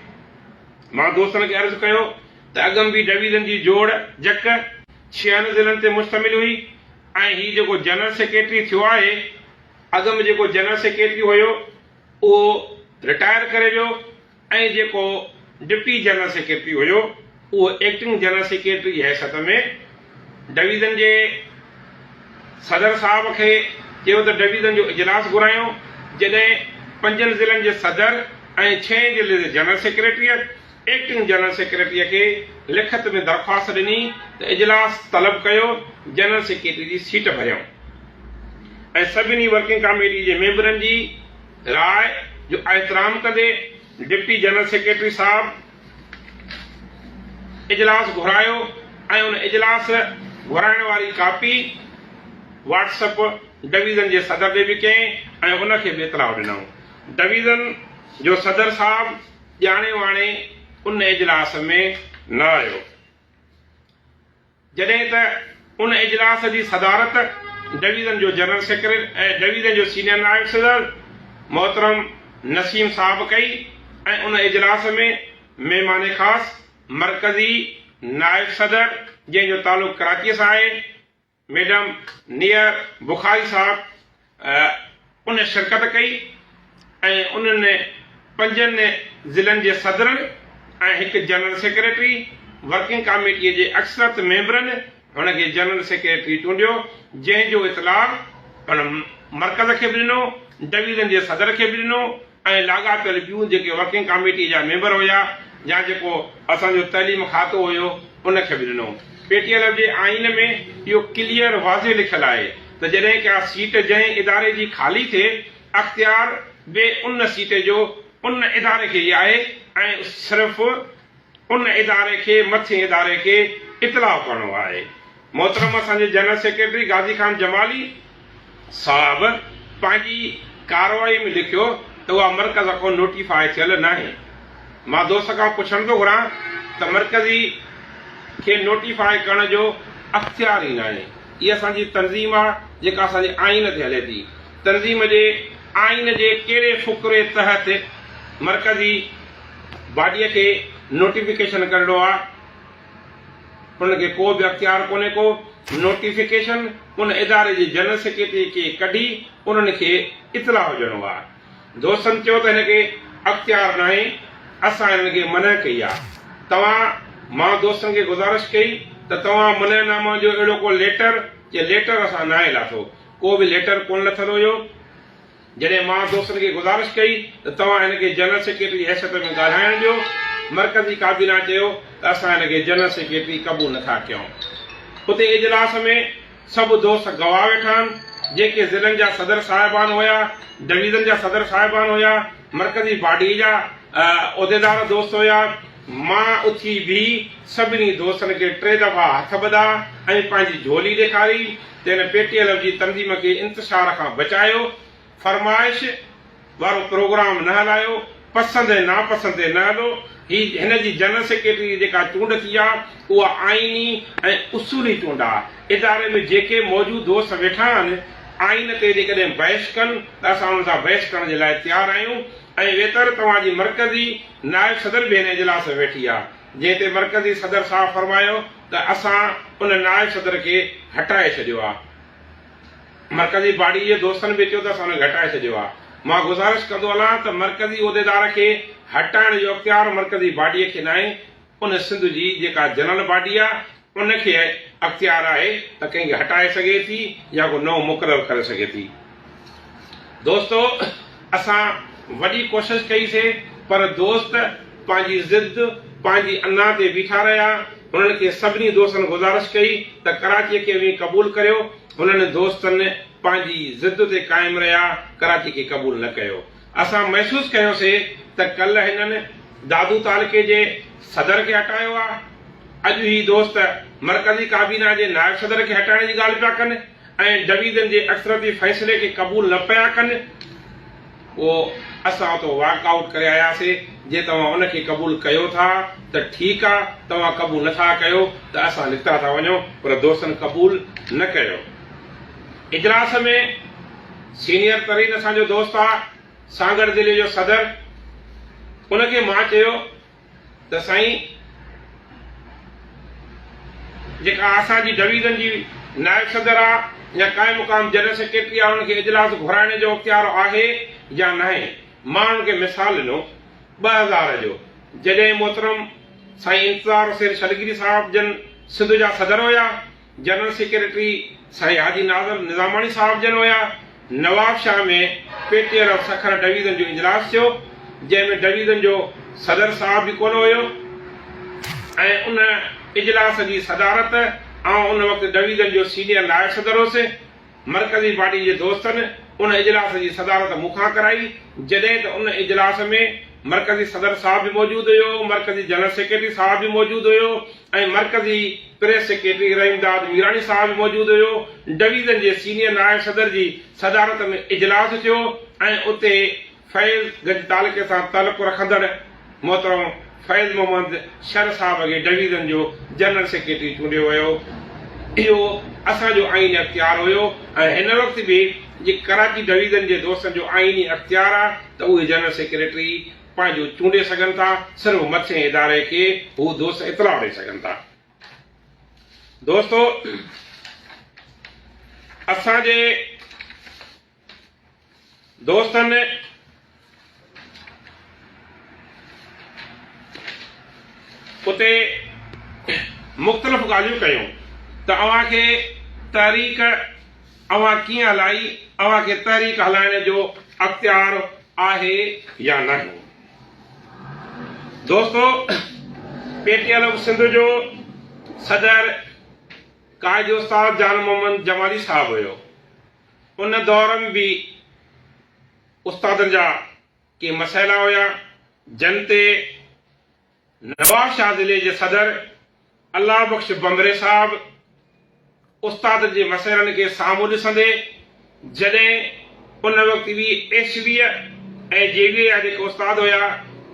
مان دوستن کي عرض ڪيو ته اڳم به ڊويزن جي جوڙ جڪ ڇهن ضلعن تي مشتمل هئي ۽ هي جيڪو جنرل سيڪريٽري ٿيو آهي اڳم جيڪو جنرل سيڪريٽري هيو اهو رٽائر ڪري ويو. ۽ جيڪو ڊپٽي جنرل سيڪريٽري هيو اهو ايڪٽنگ جنرل سيڪريٽري جي حيثيت ۾ ڊويزن جي صدر صاحب کي چيو ته ڊويزن جو اجلاس گهرايو، جڏهن پنجن ضلعن جي صدر ۽ ڇهين ضلعي جي جنرل سيڪريٽريء ايڪٽنگ جنرل سيڪريٽريء کي لکت ۾ درخواست ڏني ته اجلاس طلب ڪيو، جنرل سيڪريٽري جي سيٽ ڀريائون ۽ سڀني ورڪنگ ڪاميٽي جي ميمبرن جي راء جو احترام ڪندي ڊپٽي جنرل سيڪريٽري صاحب اجلاس گهرايو ۽ ان اجلاس گهرائڻ واري ڪاپي واٽس اپ ڊويزن جي صدر ڏي به ڪئين ۽ ان کي به اطلاع ڏنائون. ڊويزن جو صدر صاحب ڄاڻي واڻي ان اجلاس ۾ نه آيو. جڏهن ته ان اجلاس جي صدارت ڊويزن جو جنرل سيڪريٽري ۽ ڊويزن جو سينيئر نائب صدر محترم نسيم صاحب ڪئي ۽ ان اجلاس ۾ مهمان خاص مرڪزي نائب صدر جنهن جو تعلق ڪراچي سان آهي ميڊم نيئر بخاري صاحب ان شرڪت ڪئي ۽ انهن پنجن ضلعن جي صدرن ۽ هڪ جنرل سيڪريٽري، ورڪنگ ڪاميٽيء جي اڪثريت ميمبرن هن کي جنرل سيڪريٽري چونڊيو، جنهن جو اطلاع هن مرڪز کي به ڏنو، ڊويزن جي صدر کي به ڏنو ۽ لاڳاپيل ٻيون جيڪي ورڪنگ ڪاميٽيء جا ميمبر هيا يا جيڪو اسان جو تعليم کاتو هيو ان کي به ڏنو. پي ٽي ايل ايف جي آئين ۾ اهو ڪليئر واضح لکيل آهي ته جڏهن ڪا سيٽ جنهن اداري جي خالي ٿئي اختيار به ان سيٽ جو ان اداري کي ئي آهي ۽ صرف ان اداري کي مٿين اداري کي اطلاع ڪرڻو آهي. محترم اسان جي جنرل سيڪريٽري غازي خان جمالي صاحب پنهنجي ڪارروائي ۾ لکيو ته اها مرڪز کان نوٽيفاء ٿيل ناهي. مان دوست کان پڇڻ ٿو گهران ته مرڪزي کي نوٽيفاء ڪرڻ جو اختيار ئي ناهي. هي اسان جي تنظيم آ جيڪا اسان جي آئين تي هلي ٿي. تنظيم جي آئين جي ڪهڙي فقري تحت مرڪزي باڊيء کي نوٽيفڪيشن ڪرڻو آ؟ ان کي ڪو به اختيار ڪونهي ڪو نوٽيفڪيشن ان اداري جي جنرل سيڪريٽري کي ڪڍي انهن کي اطلاع ڏيڻو آ. دوستن چيو ته هن کي اختيار ناهي اسان هنن کي منع ڪئي آ. توهان مان دوستن کي گذارش ڪئي ته توهان منع نامه جو اهڙو ڪو ليٽر چي ليٽر اسان ناهي لاٿو ڪو به ليٽر ڪونه لٿل هيو. جڏهن مان دوستن کي گذارش ڪئي ته توهان هن کي جنرل سيڪريٽري جي حيثيت ۾ ڳالهائڻ ڏيو، مرڪزي ڪابينا چيو ته اسان هن کي جنرل سيڪريٽري قبول نه ٿا ڪيون. اتي اجلاس ۾ سڀ دوست گواهه ويٺا آهن، جيڪي ضلعن جا صدر صاحبان هيا، ڊويزن جا صدر صاحبان هيا، مرڪزي باڊي جا عهديدار دوست هيا. مان اٿي بيهي سڀني دوستن کي ٽي دفعا هٿ ٻڌا ۽ پنهنجي جهولي ڏيکاري. تنهن پي ٽي ايل ايف جي تنظيم کي انتشار کان بچايو، فرمائش وارو پروگرام نه هلايو، پسند ۽ ناپسند تي نه هلو، هي هن جي جنرل سيڪريٽري جي جيڪا چونڊ ٿي آ اها آئيني ۽ اصولي چونڊ آ، اداري ۾ جيڪي موجود دوست ويٺا آهن آئين تي جيڪڏهن بحث ڪن ته اسان انهن سان بحث ڪرڻ جي لاء تيار آهيون ۽ ويتر توهان جي مرڪزي نائب صدر به هن اجلاس ۾ ويٺي آ، جنهن تي مرڪزي صدر صاحب فرمايو ته اسان ان نائب صدر کي هٽائي ڇڏيو آ. مرڪزي باڊي جي دوستن به چيو ته اسان ان کي هٽائي ڇڏيو آ. مان گذارش ڪندو هلان ته مرڪزي عهديدار کي هٽائڻ جو اختيار مرڪزي باڊي کي ناهي، ان سنڌ جي جيڪا جنرل باڊي آ ان کي اختيار آهي ته ڪنهن کي هٽائي سگهي ٿي يا ڪو نئون مقرر ڪري سگهي ٿي. دوستو اسان وڏي ڪوشش ڪئي سي پر دوست پنهنجي ضد پنهنجي انا تي بيٺا رهيا هنن کي سڀني دوستن گذارش ڪئي ته ڪراچي کي اوهين قبول ڪريو هنن دوستن پنهنجي ضد تي قائم رهيا ڪراچي کي قبول نه ڪيو اسان محسوس ڪيو سي ته ڪلهه هنن دادو تعلقي جي صدر کي هٽايو آ اڄ هي دوست مرڪزي ڪابينا جي نائب صدر کي هٽائڻ جي ڳالهه پيا ڪن. ۽ ڊويزن جي اڪثريتي فيصلي کي قبول نه پيا ڪن، پوء اسان اتو واڪ آئوٽ ڪري آياسي، جي توهان ان کي قبول ڪيو ٿا ته ٺيڪ آ، توهان قبول نه ٿا ڪيو ته اسان نڪتا ٿا وڃون، پر دوستن قبول نه ڪيو. اجلاس ۾ سينيئر ترين اسان جو دوست آ، سانگهڙ ضلعي جو صدر، ان کي مان چيو ته سائين جيڪا اسان جي ڊويزن جي نائب صدر آ يا قائم مقام جنرل سيڪريٽري آ انهن کي اجلاس گهرائڻ جو اختيار آهي يا ناهي؟ مان انهن کي مثال ڏنو 2000 جو جڏهن محترم سائين انتظار حسين شلگيري صاحب جن سنڌ جا صدر هيا، جنرل سيڪريٽري سائين حاجي ناظر نظاماڻي صاحب جن هيا، Nawabshah ۾ P T L of Sukkur division جو اجلاس ٿيو، جنهن ۾ ڊويزن جو صدر صاحب به ڪونه هيو ۽ ان اجلاس جي صدارت آئون ان وقت ڊويزن جو سينيئر نائب صدر هوس. مرڪزي پارٽي جي دوستن ان اجلاس جي صدارت مون کان ڪرائي، جڏهن ته ان اجلاس ۾ مرڪزي صدر صاحب به موجود هيو، مرڪزي جنرل سيڪريٽري صاحب به موجود هيو ۽ مرڪزي پريس سيڪريٽري رحيمداد ميراڻي صاحب به موجود هيو. ڊويزن جي سينيئر نائب صدر جي صدارت ۾ اجلاس ٿيو ۽ اتي فيض گنج تعلقي سان تعلق رکندڙ محترم فيض محمد شر صاحب کي ڊويزن جو جنرل سيڪريٽري چونڊيو ويو. اهو اسان جو آئيني اختيار هيو ۽ هن وقت به جي ڪراچي ڊويزن جي دوستن جو آئيني اختيار آ ته اهي جنرل سيڪريٽري پنهنجو چونڊي سگهن ٿا، صرف مٿين اداري کي هو دوست اطلاع ڏئي سگهن ٿا. دوستو اسان جي دوستن اتي مختلف ڳالهيون ڪيون ته اوهان کي تحريڪ اوهان ڪيئن هلائي، اوهان کي تحريڪ هلائڻ جو اختيار آهي يا ناهي. دوستو P T L of Sindh جو صدر قائد استاد جان محمد جمالي صاحب هيو. ان دور ۾ به استادن جا ڪي مسئلا هيا، جن تي نوابشاهه ضلعي جي صدر الله بخش بمبري صاحب استادن جي مسئلن کي سامهون ڏسندي جڏهن ان وقت وي ايس ويء ۽ جي ويء جا جيڪي استاد هيا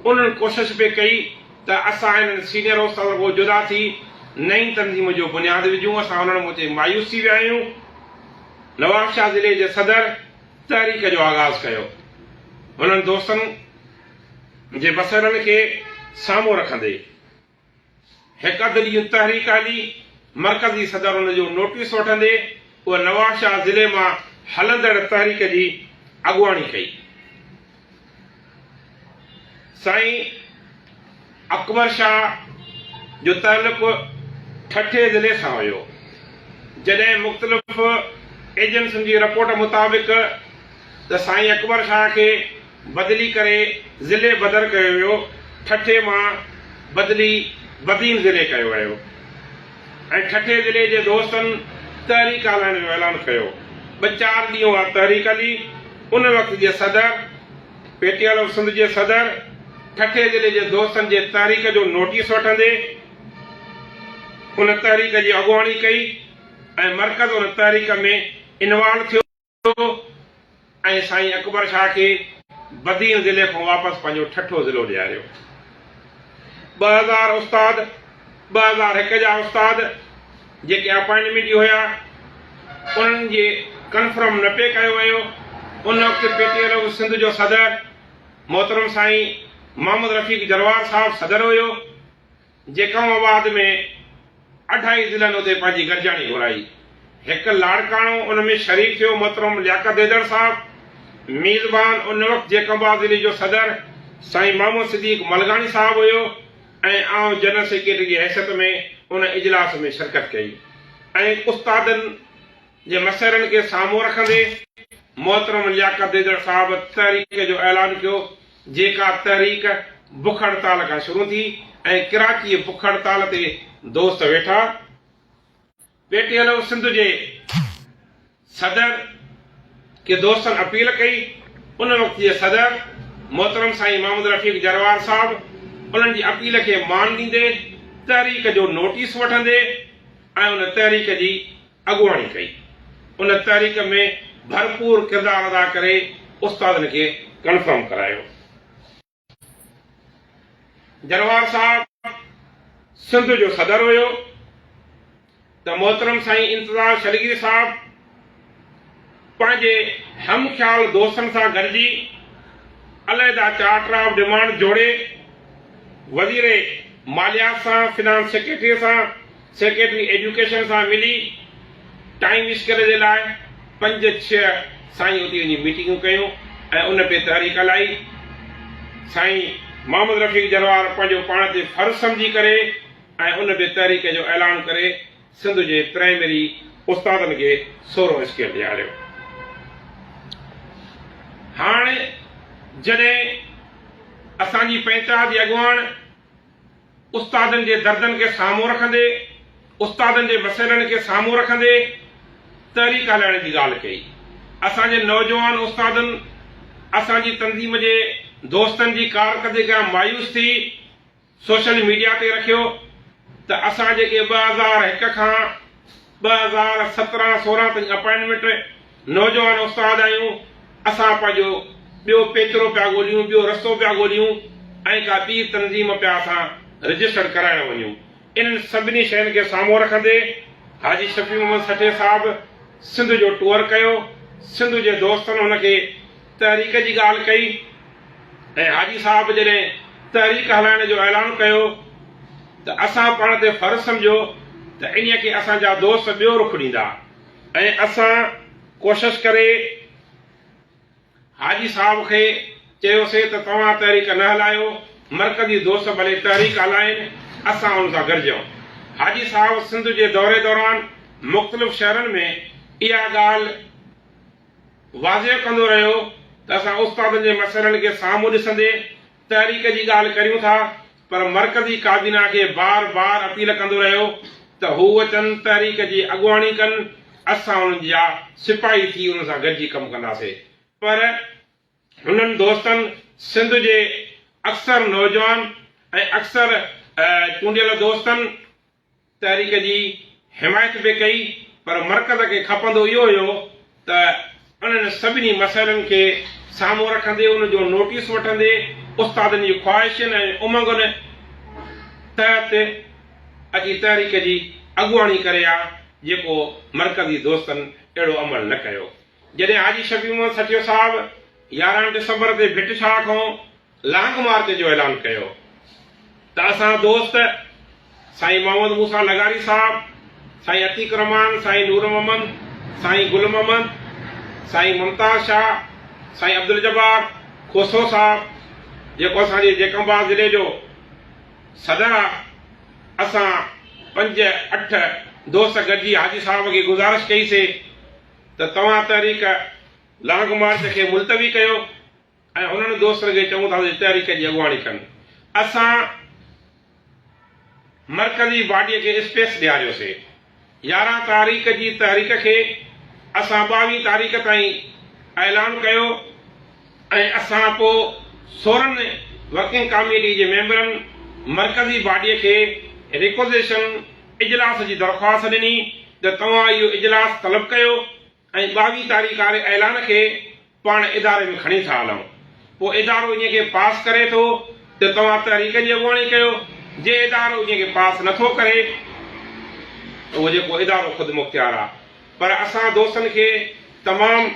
انهن ڪوشش پئي ڪئي ته اسان انهن سينئر استادن کان جدا ٿي نئين تنظيم جو بنياد وجهون، اسان انهن مون تي مايوس ٿي ويا آهيون. نوابشاهه ضلعي جي صدر تحريڪ جو آغاز ڪيو. هنن دوستن جي مسئلن کي سامهون رکندي هڪ اڌ ڏينهن تحريڪ هلي، مرڪزي صدر ان جو نوٽيس وٺندي اها نوابشاهه ضلعي مان هلندڙ تحريڪ جي اڳواڻي ڪئي. سائين اڪبر شاهه جو تعلق ٺٽي ضلعي سان هيو. جڏهن مختلف ايجنسين جي رپورٽ مطابق ته سائين اڪبر شاهه کي بدلي ڪري ضلعي بدر ڪيو ويو، ٺٽي مان بدلي بدين ضلعي ڪيو ويو ۽ ٺٽي ضلعي جي دوستن تحريڪ هلائڻ جو اعلان ڪيو. ٻه چار ڏينهن اها تحريڪ هلي. ان وقت جي صدر P T L of Sindh جي صدر ٺٽي ضلعي جي دوستن جي تحريڪ جو نوٽيس وٺندي ان تحريڪ جي اڳواڻي ڪئي ۽ مرڪز ان تحريڪ ۾ انوالو ٿيو ۽ سائين اڪبر شاهه کي بدين ضلعي کان واپس پنهنجو ٺٽو ضلعو ڏياريو. 2000 استاد، 2001 جا استاد جيڪي اپائنٽمينٽ هيا انهن جي ڪنفرم نه پئي ڪيو ويو. ان وقت P T L of Sindh جو صدر محترم سائين محمد رفيق جروار صاحب صدر هيو. جيڪب آباد ۾ اڍائي ضلعن اتي پنهنجي گڏجاڻي گهرائي. هڪ لاڙڪاڻو ان ۾ شريڪ ٿيو محترم لياقت ديدڙ صاحب، ميزبان ان وقت جيڪب آباد ضلعي جو صدر سائين محمد صديق ملغاڻي صاحب هيو ۽ آئون جنرل سيڪريٽري جي حيثيت ۾ ان اجلاس ۾ شرڪت ڪئي ۽ استادن جي مسئلن کي سامهون رکندي محترم لياقت ديدڙ صاحب تحريڪ جو اعلان ڪيو جيڪا تحريڪ بک هڙتال کان شروع ٿي ۽ ڪراچيء بک هڙتال تي دوست ويٺا. P T L O Sindh جي صدر کي دوستن اپيل ڪئي، ان وقت جي صدر محترم سائين محمد رفيق جروار صاحب انهن جي اپيل کي مان ڏيندي تحريڪ جو نوٽيس وٺندي ۽ ان تحريڪ جي اڳواڻي ڪئي. ان تحريڪ ۾ ڀرپور ڪردار ادا ڪري استادن کي ڪنفرم ڪرايو. جروار صاحب سنڌ جو صدر هيو ته محترم سائين انتظار شلگير صاحب پنهنجي هم خيال دوستن سان گڏجي عليحده چارٽر آف ڊمانڊ جوڙي وزير ماليات سان، فنانس سيڪريٽري سان، سيڪريٽري ايجوڪيشن سان ملي ٽائيم اسڪيل جي لاء پنج ڇهه سائين اتي وڃي ميٽنگون ڪيون ۽ ان پي تحريڪ هلائي. سائين محمد رفيق جروار پنهنجو پاڻ تي فرض سمجهي ڪري ۽ ان به تحريڪ جو اعلان ڪري سنڌ جي پرائمري استادن کي سورهون اسڪيل ڏياريو. هاڻ جڏهن اسان جي پئنچات جي اڳواڻ استادن جي دردن کي سامهون رکندي، استادن جي مسئلن کي سامهون رکندي تحريڪ هلائڻ جي ڳالهه ڪئي. اسان جي نوجوان استادن اسان جي تنظيم جي دوستن جي ڪارڪردگي کان مايوس ٿي سوشل ميڊيا تي رکيو ته اسان جيڪي 2001 کان 2017 16 تائين اپائنٽمينٽ نوجوان استاد آهيون، اسان پنهنجو ٻيو پيچرو پيا ڳوليون، ٻيو رستو پيا ڳوليون ۽ ڪا ٻي تنظيم پيا اسان رجسٽرڊ ڪرائڻ وڃون. انهن سڀني شين کي سامهون رکندي حاجي شفيع محمد سٺي صاحب سنڌ جو ٽوئر ڪيو، سنڌ جي دوستن هن کي تحريڪ جي ڳالهه ڪئي ۽ حاجي صاحب جڏهن تحريڪ هلائڻ جو اعلان ڪيو ته اسان پاڻ تي فرض سمجهيو ته انهيء کي اسان جا دوست ٻيو رخ ڏيندا. ۽ اسان ڪوشش ڪري حاجي صاحب کي چيوسي ته توهان تحريڪ نه هلايو، مرڪزي دوست ڀلي تحريڪ هلائين، اسان ان سان گڏجون. حاجي صاحب سنڌ جي دوري دوران مختلف شهرن ۾ اها ڳالهه واضح ڪندو رهيو ته اسان استادن جي مسئلن کي سامهون ڏسندي تحريڪ جي ڳالهه ڪريون ٿا پر مرڪزي ڪابينا کي بار بار اپيل ڪندو رهيو ته هو اچن تحريڪ جي اڳواڻي ڪن اسان انهن جا سپاهي ٿي انهن سان گڏجي ڪم ڪنداسي پر هنن دوستن سنڌ جي اڪثر نوجوان ۽ اڪثر چونڊيل دوستن تحريڪ جي حمايت به ڪئي پر مرڪز کي کپندو اهو هيو ته انهن سڀني مسئلن کي سامهون رکندي ان جو نوٽيس وٺندي استادن جي خواهشن ۽ امنگن تحت اچي تحريڪ جي اڳواڻي ڪري ها جيڪو مرڪزي دوستن اهڙو عمل نه ڪيو جڏهن حاجي شفيع محمد سٺيو صاحب 11 ڊسمبر تي ڀٽ شاهه کان لانگ مارچ جو اعلان ڪيو ته اسان دوست سائين محمد موسيٰ لغاري صاحب، سائين عتيق الرحمان، سائين نور محمد، سائين گل محمد، سائين ممتاز شاهه، سائين عبدالجبار کوسو صاحب جيڪو اسان جي جيڪب آباد ضلعي جو صدر آ، اسان پنج اٺ دوست گڏجي حاجي صاحب کي گذارش ڪئي سي ته توهان تحريڪ لانگ مارچ کي ملتوي ڪيو. ۽ انهن دوستن کي چئون ٿا ته تحريڪ جي اڳواڻي ڪن. اسان مرڪزي باڊيء کي اسپيس ڏياريوسي. 11 تاريخ جي تحريڪ کي اسان 22 تاريخ تائين اعلان ڪيو ۽ اسان پوء 16 ورڪنگ ڪاميٽي جي ميمبرن مرڪزي باڊيء کي ريڪوزيشن اجلاس جي درخواست ڏني ته توهان اهو اجلاس طلب ڪيو ۽ 22 تاريخ واري اعلان کي پاڻ اداري ۾ کڻي ٿا هلون. پوء ادارو انهيء کي پاس ڪري ٿو ته توهان تحريڪ جي اڳواڻي ڪيو، جي ادارو انهيء کي پاس نه ٿو ڪري ته اهو جيڪو ادارو خودمختيار آ. پر اسان دوستن کي تمام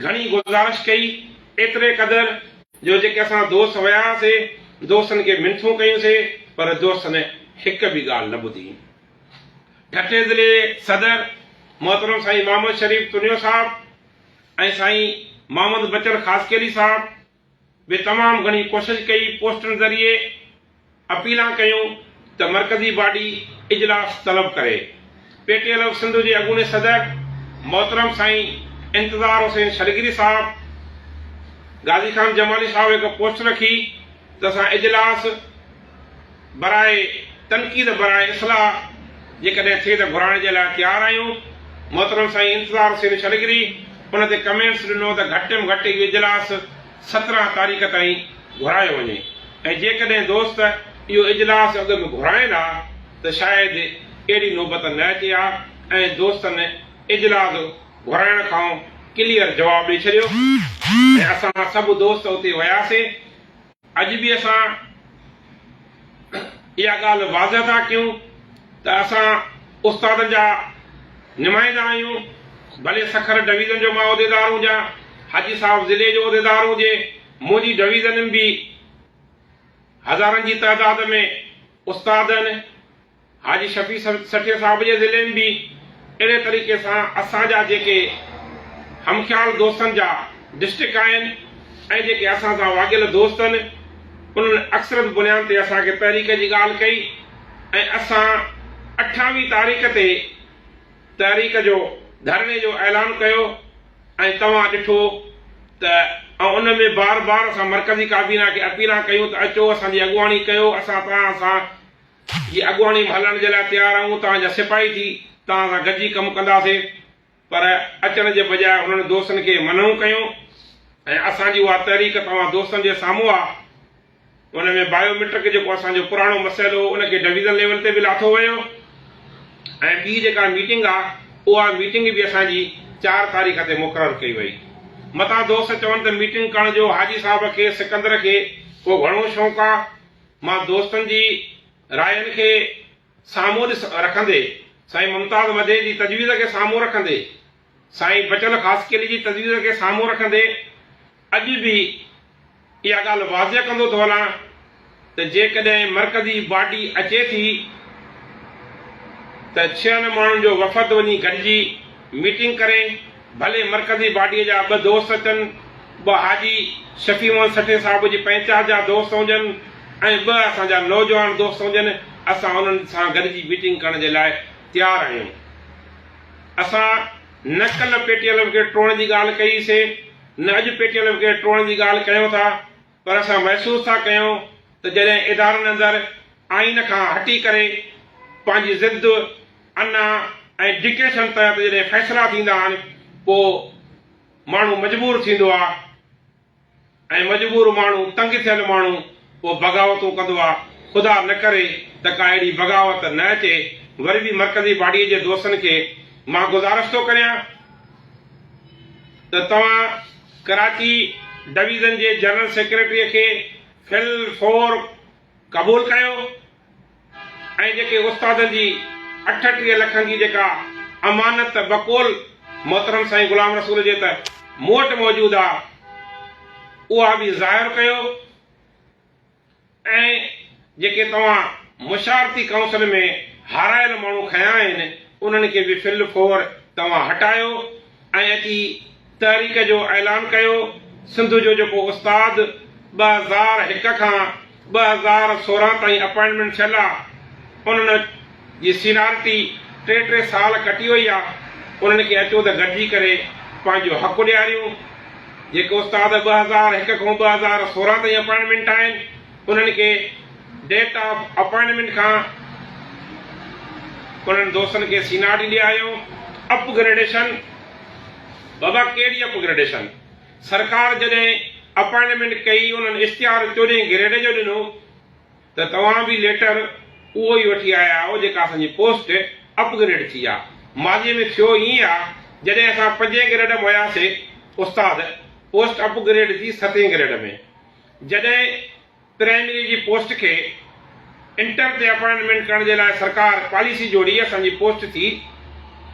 گهڻي گذارش ڪئي، ايتري قدر جو جيڪي اسان دوست ويا هئاسي، دوستن کي منٿون ڪيون سي، پر دوستن هڪ به ڳالهه نه ٻڌي. ٺٽي ضلعي صدر محترم سائين محمد شريف تنيو صاحب ۽ سائين محمد بچل خاصخيلي صاحب به تمام گهڻي ڪوشش ڪئي پوسٽن ذريعي اپيلان ڪيون ته مرڪزي باڊي اجلاس طلب ڪري. P T L F Sindh جي اڳوڻي صدر محترم سائين انتظار حسين شلگري صاحب غازي خان جمالي صاحب هڪ پوسٽ رکي ته اسان اجلاس براء تنقيد براء اصلاح جيڪڏهن ٿئي ته گهرائڻ جي لاء تيار آهيون. محترم سائين انتظار حسين شلگري ان تي ڪمينٽس ڏنو ته گهٽ م گهٽ اهو اجلاس 17 تاريخ تائين گهرايو وڃي ۽ جيڪڏهن دوست اهو اجلاس اڳ ۾ گهرائين ها ته شايد اهڙي نوبت نه اچي ها ۽ دوستن اجلاس گهرائڻ کان ڪليئر جواب ڏئي ڇڏيو ۽ اسان سڀ دوست اتي وياسي. اڄ به اسان اها ڳالهه واضح ٿا ڪيون ته اسان استادن جا نمائندا آهيون، ڀلي سکر ڊويزن جو مان عهديدار هجان، حاجي صاحب ضلعي جو عهديدار هجي، منهنجي ڊويزن ۾ به هزارن جي تعداد ۾ استاد آهن. حاجي شفيع سٺي صاحب جي ضلعي ۾ به اهڙي طريقي سان اسان جا جيڪي هم خيال دوستن جا ڊسٽرڪٽ آهن ۽ جيڪي اسان سان واڳيل دوست آهن انهن اڪثريت بنياد تي اسان کي تحريڪ جي ڳالهه ڪئي ۽ اسان اٺاويهه تاريخ تي تحريڪ جو ڌرڻي جو اعلان ڪيو ۽ توهان ڏٺو ته ۽ ان ۾ بار بار اسان مرڪزي ڪابينا کي اپيلان ڪيون ته اچو اسان جي اڳواڻي ڪيو اسان توهان سان جي اڳواڻي ۾ هلڻ جي لاء تيار آهيون توهان جا سپاهي ٿي توهان سان گڏجي ڪم ڪنداسين پر اچڻ جي بجاء هنن دوستن کي منع ڪيو ۽ اسان جي اها تحريڪ توهان دوستن جي سامهون آ ان ۾ بايو ميٽرڪ جيڪو اسان جو پراڻو مسئلو هو ان کي ڊويزن ليول تي به لاٿو ويو ۽ ٻي جيڪا ميٽنگ آ اها ميٽنگ به اسان جي چار تاريخ تي مقرر ڪئي وئي. متان دوست چون ته ميٽنگ ڪرڻ جو حاجي صاحب کي سڪندر کي ڪو گهڻو شوق آ. مان دوستن جي راين کي سامهون ڏس رکندي سائين ممتاز مدي جي تجويز کي سامهون رکندي سائين بچل خاصخيلي جي تجويز کي سامهون رکندي اڄ به اها ڳالهه واضح ڪندو ٿو هلان ته جيڪڏهن مرڪزي باڊي اچي ٿي ته ڇهن ماڻهن جو وفد وڃي گڏجي ميٽنگ ڪري، ڀلي مرڪزي باڊيء جا ٻه دوست اچن، ٻه حاجي شفيع محمد سٺي صاحب جي پنچات جا دوست هجن ۽ ٻه اسان جا نوجوان دوست هجن، اسان انهن سان گڏجي ميٽنگ ڪرڻ جي لاء تيار آهيون. اسان نه ڪلهه پي ٽي ايل کي ٽوڙڻ جي ڳالهه ڪئي سي، نه اڄ پي ٽي ايل کي ٽوڙڻ جي ڳالهه ڪيون ٿا، پر اسان محسوس ٿا ڪيون ته جڏهن ادارن اندر آئين کان هٽي ڪري پنهنجي ضد، انا ۽ ڊڪٽيشن تحت جڏهن فيصلا ٿيندا آهن پوء ماڻهو مجبور ٿيندو آهي ۽ مجبور ماڻهو تنگ ٿيل ماڻهو پوء بغاوتون ڪندو آهي خدا نه ڪري ته ڪا اهڙي بغاوت نه اچي وري به مرڪزي باڊي جي دوستن کي مان گذارش ٿو ڪريان ته توهان ڪراچي ڊويزن جي جنرل سيڪريٽري کي في الفور قبول ڪيو ۽ جيڪي استادن جي 38 لکن جي جيڪا امانت بقول محترم سائين غلام رسول جي ته مون وٽ موجود آ اها به ظاهر ڪيو ۽ جيڪي توهان مشاورتي ڪائونسل ۾ هارايل ماڻهو کنيا آهن انهن کي به في الفور توهان هٽايو ۽ اچي تحريڪ جو اعلان ڪيو. سنڌ جو جيڪو استاد 2001 کان 2016 تائين اپائنٽمينٽ ٿيل آ انهن جي سينارٽي ٽي ٽي سال ڪٽي وئي آ انهن کي اچو ته گڏجي ڪري پنهنجو حق ڏياريون. جيڪي استاد 2001 کان 2016 تائين اپائنٽمينٽ آهن انهن کي ڊيٽ آف اپائنٽمينٽ کان انهن دوستن کي سينارٽي ڏياريون. اپ گريڊيشن بابا ڪهڙي اپ گريڊيشن سرڪار جڏهن اپائنٽمينٽ ڪئي انهن اشتهار چوڏهين گريڊ جو ڏنو ته توهان به ليٽر اهو ئي وٺي آيا آهيو جيڪا اسان جي پوسٽ اپ گريڊ ٿي آ. ماضي ۾ ٿيو ائين آ جڏهن اسان پنجين گريڊ م هياسي استاد پوسٽ اپ گريڊ ٿي ستين گريڊ ۾ جڏهن پرائمري جي پوسٽ کي انٽر تي اپائنٽمينٽ ڪرڻ جي لاء سرڪار پاليسي جوڙي اسان جي پوسٽ ٿي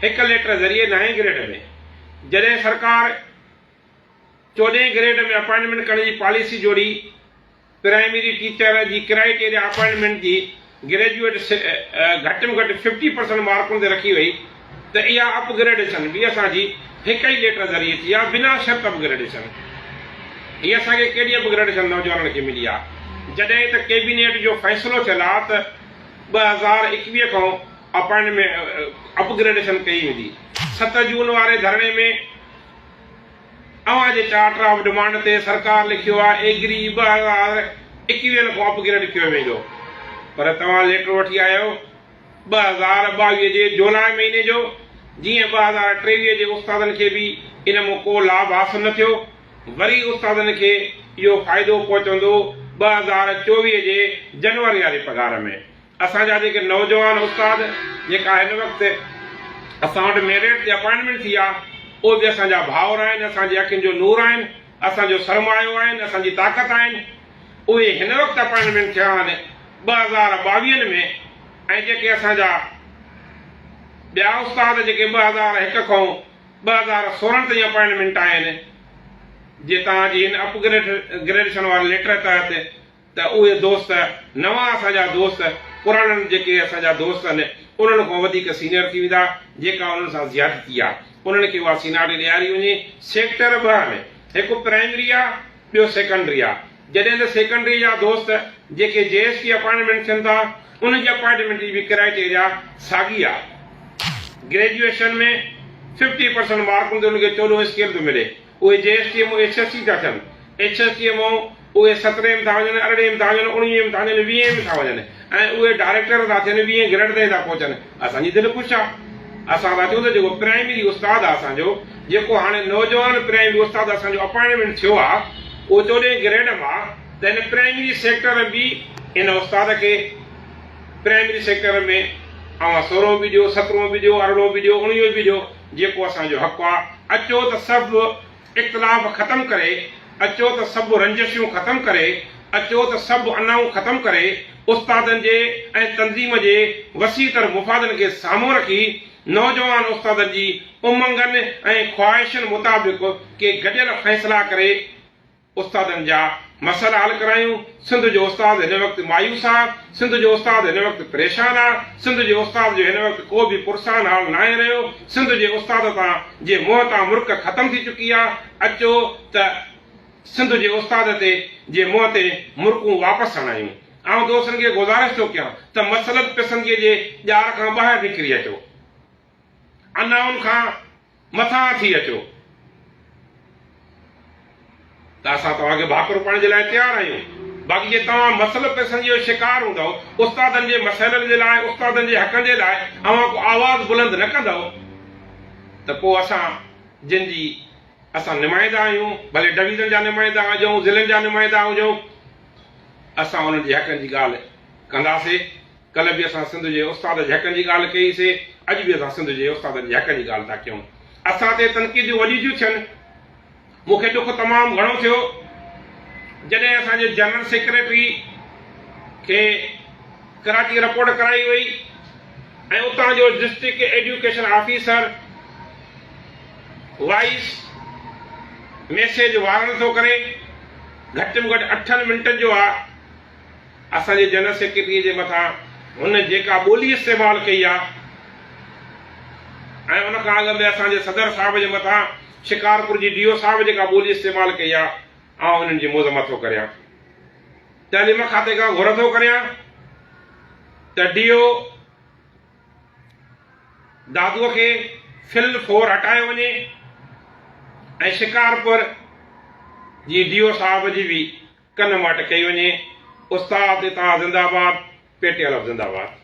هڪ ليٽر ذريعي نائين گريڊ ۾ جڏهن سرڪار چوڏهين گريڊ ۾ اپائنٽمينٽ ڪرڻ جي پاليسي جوڙي پرائمري ٽيچر جي ڪرائيٽيريا اپائنٽمينٽ جي گريجوئيٽ گهٽ ۾ گهٽ ففٽي پرسنٽ مارڪن تي رکي وئي ته اها اپ گريڊيشن به اسان جي هڪ ئي ليٽر ذريعي ٿي آهي بنا شرط اپ گريڊيشن هي اسان کي ڪهڙي اپ گريڊيشن نوجوانن کي ملي آهي جڏهن ته ڪيبينيٽ جو فيصلو ٿيل آهي ته 2021 کان اپائنٽمينٽ اپ گريڊيشن ڪئي ويندي 7 جون واري ڌرڻي ۾ اوهان جي چارٽر آف ڊمانڊ تي سرڪار لکيو آهي ايگري 2021 کان اپ گريڊ ڪيو ويندو پر توهان ليٽر وٺي آيا آهيو 2022 جي جولاء مهيني جو جيئن 2023 جي استادن کي به ان مان ڪو لاڀ حاصل نه ٿيو وري استادن کي اهو فائدو پهچندو 2024 جي جنوري واري پگهار ۾. اسان جا جيڪي نوجوان استاد جيڪا هن وقت اسان وٽ ميرٽ تي اپائنٽمينٽ ٿي آ اهي به اسان جا ڀائر آهن اسان جي اکين جو نور آهن اسان جو سرمايو آهن اسان جي طاقت آهن اهي هن وقت اپائنٽمينٽ ٿيا آهن 2022 ۾ ۽ جيڪي اسان جا ٻيا استاد جيڪي 2001 کان 2016 تائين اپائنٽمينٽ آهن جي توهان جي هن اپ گريڊيشن واري ليٽر تحت ته اهي دوست نوان اسان جا دوست پراڻن جيڪي اسان جا دوست آهن انهن کان وڌيڪ سينئر ٿي ويندا جيڪا انهن سان زيادتي آهي انهن کي اها سينارٽي ڏياري وڃي سيڪٽر ٻه آهن هڪ پرائمري آهي ٻيو سيڪنڊري آهي. جڏهن ته سيڪنڊري جا دوست جيڪي جي ايس ٽي اپائنٽمينٽ ٿين ٿا انهن جي اپائنٽمينٽ جي به ڪرائيٽيريا ساڳي آ. گريجوئيشن ۾ ففٽي پرسنٽ مارڪن تي انهن کي چوڏهون اسڪيل ٿو ملي. اهي جي ايس ٽي مون ايڇ ايس سي ٿا ٿين. ايڇ ايس سي مون اهي سترهين ۾ ٿا وڃن، ارڙهين ۾ ٿا وڃن، اڻويهين ۾ ٿا وڃن، ويهين ۾ ٿا وڃن ۽ اهي ڊائريڪٽر ٿا ٿين، ويهين گريڊ تائين ٿا پهچن. اسان جي دل خوش آ. اسان ٿا چئون ته جيڪو پرائمري استاد آ اسان جو، جيڪو هاڻي نوجوان پرائمري استاد اسان جو اپائنٽمينٽ ٿيو آ، اهو چوڏهين گريڊ م آ ته هن پرائمري سيڪٽر ۾ به ان استاد کي پرائمري سيڪٽر ۾ اوهان سورهون به ڏيو، سترهون به ڏيو، ارڙهون به ڏيو، اڻويهون به ڏيو، جيڪو اسان جو حق آ. اچو ته سڀ اختلاف ختم ڪري، اچو ته سڀ رنجشون ختم ڪري، اچو ته سڀ انائون ختم ڪري، استادن جي ۽ تنظيم جي وسيع تر مفادن کي سامهون رکي، نوجوان استادن جي امنگن ۽ خواهشن مطابق ڪي گڏيل فيصلا ڪري، استادن جا مسئلا حل ڪرايون، سنڌ جو استاد هن وقت مايوس آ، سنڌ جو استاد هن وقت پريشان آ، سنڌ جي استاد جو هن وقت ڪو به پرسان حال ناهي رهيو، سنڌ جي استاد تان جي منهن تان مرڪ ختم ٿي چڪي آ، اچو ته سنڌ جي استاد تي جي منهن تي مرڪون واپس آڻايون. آئون دوستن کي گذارش ٿو ڪيان ته مصلحت پسنديء جي ڄار کان ٻاهر نڪري اچو. انائن کان مٿان ٿي اچو ته اسان توهان کي ڀاڪر پائڻ جي لاء تيار آهيون. باقي جي توهان مسئله پسندي جو شڪار هوندؤ، استادن جي مسئلن جي لاء، استادن جي حقن جي لاء اوهان ڪو آواز بلند نه ڪندؤ ته پوء اسان جن جي اسان نمائندا آهيون، ڀلي ڊويزن جا نمائندا هجون، ضلعن جا نمائندا هجون، اسان انهن جي حقن جي ڳالهه ڪنداسين. ڪلهه به اسان سنڌ جي استاد جي حقن جي ڳالهه ڪئي سي، اڄ به اسان سنڌ جي استادن جي حقن جي ڳالهه ٿا ڪيون. اسان تي تنقيدون وڏيون ٿيون ٿين. مون کي ڏک تمام گهڻو ٿيو جڏهن اسان جي جنرل سيڪريٽري کي ڪراچي رپورٽ ڪرائي وئي ۽ اتان جو district education officer voice message viral ٿو ڪري، گهٽ ۾ گهٽ اٺن منٽن جو آ. اسان جي جنرل سيڪريٽريء جي مٿان هن جيڪا ٻولي استعمال ڪئي آ ۽ ان کان اڳ ۾ اسان جي صدر صاحب جي مٿان شڪارپور جي ڊي او صاحب جيڪا ٻولي استعمال ڪئي آ، آئون انهن جي مذمت ٿو ڪريان. تعليم کاتي کان گهر ٿو ڪريان ته ڊي او دادوء کي فل فور هٽايو وڃي ۽ شڪارپور جي ڊي او صاحب جي به ڪن ماٽ ڪئي وڃي. استاد اتحاد زنده آباد پي ٽي الف زنده آباد.